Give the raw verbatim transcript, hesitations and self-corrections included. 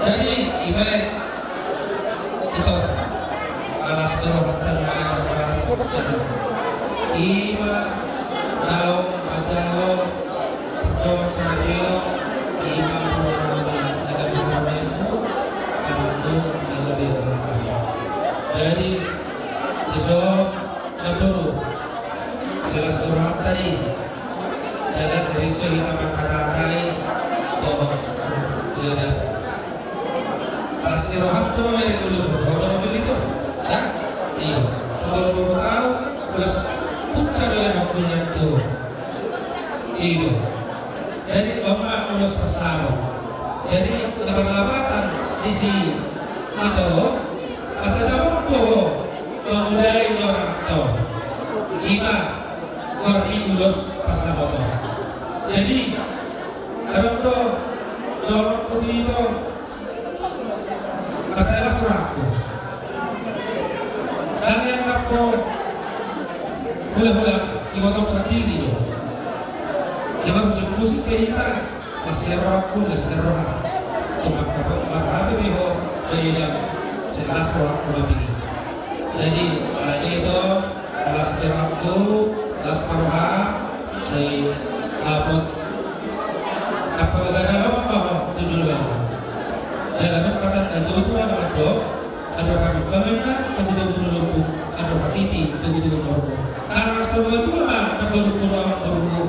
Jadi, iba, ito, alas do rohanta, ima manjalo, dosa dio, ima. Jadi, iso, Aduh, silas do rohanta i. Jala sering pe hita mangkatatai. Dohot, dohot. Pasti rohanta ma mere ulos, rohanta ma beli tu. Ya? Iya. Kalau baru tahu, ulos puncak dari waktunya tu. Iya. Jadi, oma ulos pasalo. Jadi, lapatan di si ito, asa jawab tu. Mangudai do anak to. Ima, warni ulos pasaboto. Jadi, adong do, dolok putih itu. Percayalah suratku. Kami akan po. Hula-hula, di botol sendiri do. Jangan musik-musik kayak kita. Las ni rohangku, las ni roha. Tumak apa marhabi biho. Beda. Silas rohangku mabini. Jadi, ala ito, las ni rohangku, las ni roha, sai dapot. Apa gada lo apa ho tujuan lo? Jalan kata itu tu ada apa? Ada orang kamen na, tugu-tugu nulungku, ada orang titi, tugu-tugu nulungku. Anak semua tu apa? Ada orang orang